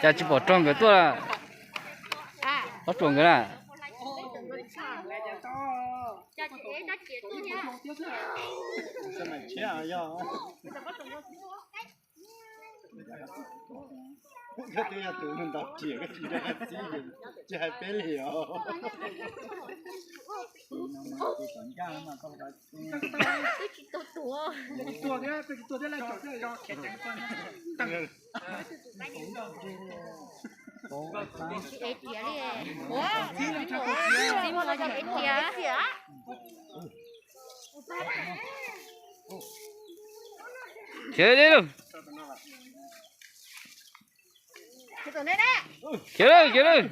Cas tsis pom raug nkawd tuaj? Ob tsuas nkawd na. Yog tus ntaus riam, tsis hais peb li os. Khiav li lauj. Khiav lauj, khiav lauj.